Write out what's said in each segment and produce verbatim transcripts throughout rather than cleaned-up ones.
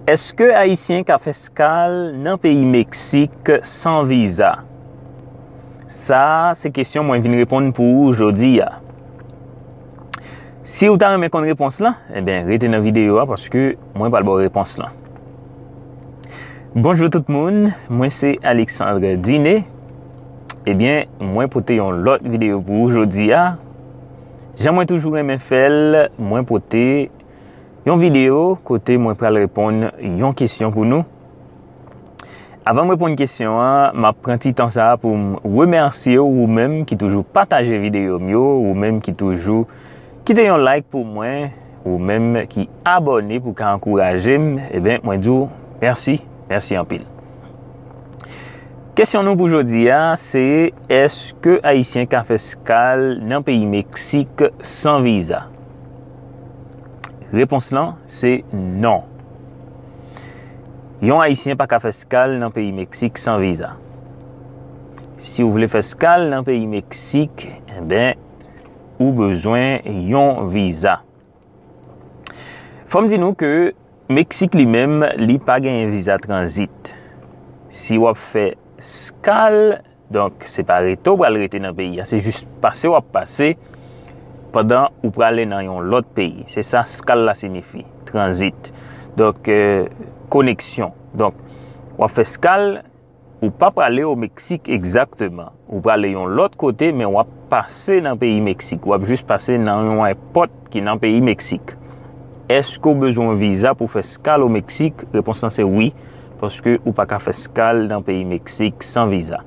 Èske Ayisyen ka fè eskal nan peyi Meksik san viza? Sa a se kesyon mwen vin reponn pou ou jodi a. Si w ta renmen konn repons lan, ebyen, rete nan videyo a paske mwen pral ba w repons lan. Bonjou tout moun, mwen se Alexandre Dine. Ebyen, mwen pote yon lòt videyo pou ou jodi a. Jan mwen toujou renmen fè l, mwen pote yon videyo kote mwen pral reponn yon kesyon pou nou. Avan m reponn kesyon an, m ap pran ti tan sa a pou m remèsye w, ou menm ki toujou pataje videyo m yo, ou menm ki toujou kite yon like pou mwen, ou menm ki abòne pou ka ankouraje m, ebyen, mwen di w mèsi, mèsi anpil. Kesyon nou pou jodi a, se èske Ayisyen ka fè eskal nan peyi Meksik san viza? Repons lan, se non. Yon Ayisyen pa ka fè eskal nan peyi Meksik san viza. Si w vle fè eskal nan peyi Meksik, enben, ou bezwen yon viza. Fò m di nou ke Meksik li menm, li pa genyen viza tranzit. Si w ap fè eskal, donk, se pa rete w pral rete nan peyi a, se jis pase w ap pase pandan ou prale nan yon lòt peyi. Se sa eskal la siyifi, tranzit. Donk, euh, koneksyon. Donk, w ap fè eskal, ou pa prale o Meksik egzakteman. Ou prale yon lòt kote, men w ap pase nan peyi Meksik. W ap jis pase nan yon èpòt ki nan peyi Meksik. Èske w bezwen yon viza pou fè eskal o Meksik? Repons lan se wi, paske ou pa ka fè eskal nan peyi Meksik san viza.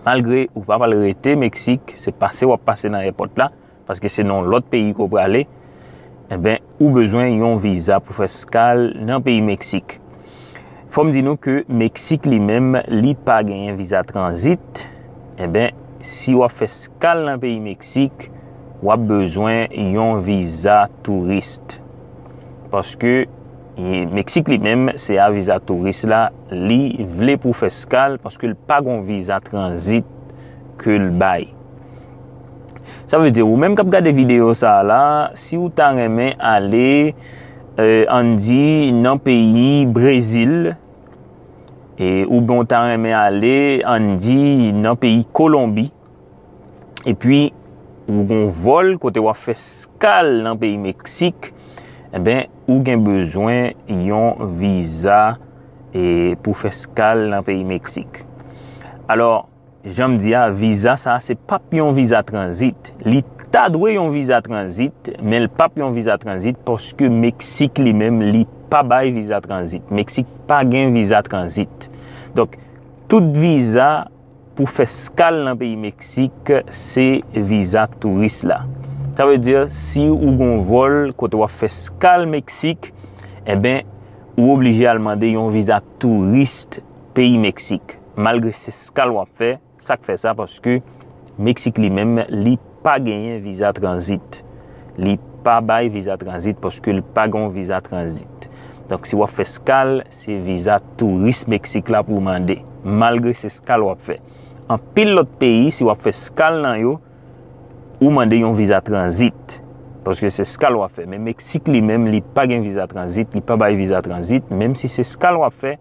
Malgre ou pa pral rete Meksik, se pase w ap pase nan èpòt la, paske se nan yon lòt peyi ke w prale, enben, ou bezwen yon viza pou fè eskal nan peyi Meksik. Fò m di nou ke Meksik li menm, li pa genyen viza tranzit. Enben, si w ap fè eskal nan peyi Meksik, w ap bezwen yon viza touris. Paske, e, Meksik li menm, se a viza touris la, li vle pou w fè eskal, paske l pa gon viza tranzit ke l bay. Sa vle di, ou menm k ap gade videyo sa a la, si w ta renmen ale, eh, ann di, nan peyi Brezil, e, oubyen w ta renmen ale, ann di, nan peyi Kolonbi, epi ou gon vòl kote w ap fè eskal nan peyi Meksik, enben, ou gen bezwen yon viza, e, pou fè eskal nan peyi Meksik. Alò, jan m di a, viza sa a, se p ap yon viza tranzit. Li ta dwe yon viza tranzit, men l p ap yon viza tranzit paske Meksik li menm, li pa bay viza tranzit. Meksik pa gen viza tranzit. Donk, tout viza pou fè eskal nan peyi Meksik, se viza touris la. Sa vle di, si ou gon vòl kote w ap fè eskal Meksik, enben, ou oblije al mande yon viza touris peyi Meksik. Malgre se eskal w ap fè, sa k fè sa, paske Meksik li menm, li pa genyen viza tranzit. Li pa bay viza tranzit paske l pa gen yon viza tranzit. Donk, si w ap fè eskal, se viza touris Meksik la pou w mande, malgre se eskal w ap fè. Anpil lòt peyi, si w ap fè eskal nan yo, ou mande yon viza tranzit, paske se eskal w ap fè. Men Meksik li menm, li pa gen viza tranzit, li pa bay viza tranzit, menm si se eskal w ap fè,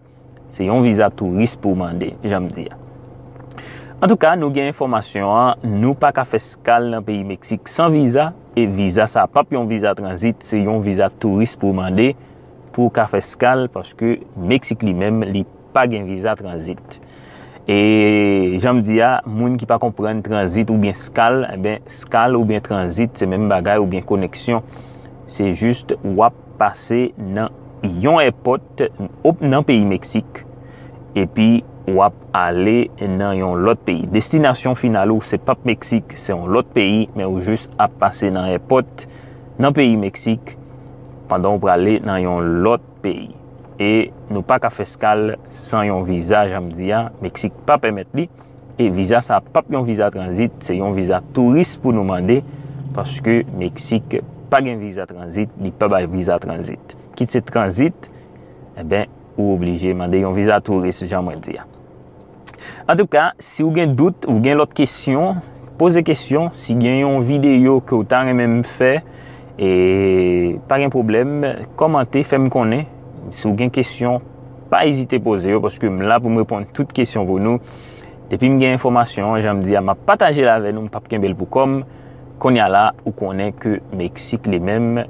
se yon viza touris pou w mande, jan m di a. Antouka, nou gen enfòmasyon an, nou pa ka fè eskal nan peyi Meksik san viza, e viza sa p ap yon viza tranzit, se yon viza touris pou w mande pou w ka fè eskal, paske Meksik li menm, li pa gen viza tranzit. E jan m di a, moun ki pa konprann tranzit oubyen eskal, enben, eskal oubyen tranzit, se menm bagay, oubyen koneksyon. Se jis w ap pase nan yon èpòt op-, nan peyi Meksik, epi w ap ale nan yon lòt peyi. Destinasyon final ou se p ap Meksik, se yon lòt peyi, men ou jis ap pase nan èpòt nan peyi Meksik pandan w prale nan yon lòt peyi. E nou pa ka fè eskal san yon viza, jan m di a, Meksik pa pèmèt li. E viza sa p ap yon viza tranzit, se yon viza touris pou nou mande, paske Meksik pa gen viza tranzit, li pa bay viza tranzit. Kit se tranzit, enben, ou oblije mande yon viza touris, jan mwen di a. Antouka, si w gen dout, ou gen lòt kesyon, poze kesyon. Si gen yon videyo ke w ta renmen m fè, e pa gen pwoblèm, kòmante, fè m konnen. Si w gen kesyon, pa ezite poze yo, paske m la pou m reponn tout kesyon pou nou. Depi m gen enfòmasyon an, jan m di a, m ap pataje l avè nou, m p ap kenbe l pou kò m. Kounye a la, ou konnen ke Meksik li menm,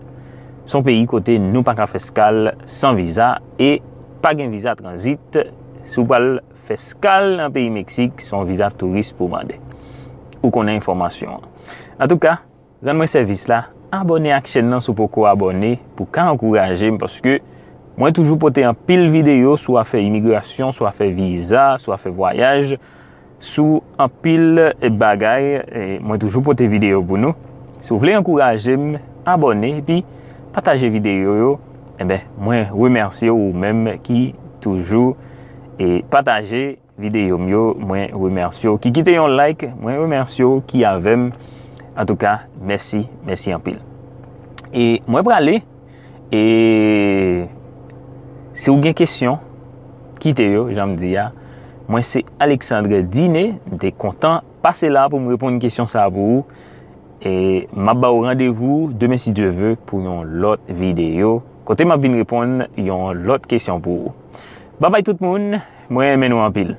se yon peyi kote nou pa ka fè eskal san viza e pa gen viza tranzit. Si w pral fè eskal nan peyi Meksik, se yon viza touris pou w mande. Ou konnen enfòmasyon an. Antouka, rann mwen sèvis la, abòne ak chèn nan si w poko abòne pou w ka ankouraje m, paske mwen toujou pote anpil videyo sou afè imigrasyon, sou afè viza, sou afè vwayaj, sou anpil bagay. E mwen toujou pote videyo pou nou. Si w vle ankouraje m, abòne epi pataje videyo yo. Enben, mwen remèsye w ou menm ki toujou e pataje videyo m yo, mwen remèsye w. Ki kite yon like, mwen remèsye w ki avè m. Antouka, mèsi, mèsi anpil. E mwen prale, e si w gen kesyon, kite yo, jan m di a. Mwen se Alexandre Diné, m te kontan pase la pou m reponn kesyon sa a pou ou. E m ap ba w randevou demen si Dye ve pou yon lòt videyo, kote m ap vin reponn yon lòt kesyon pou ou. Babay tout moun, mwen renmen nou anpil.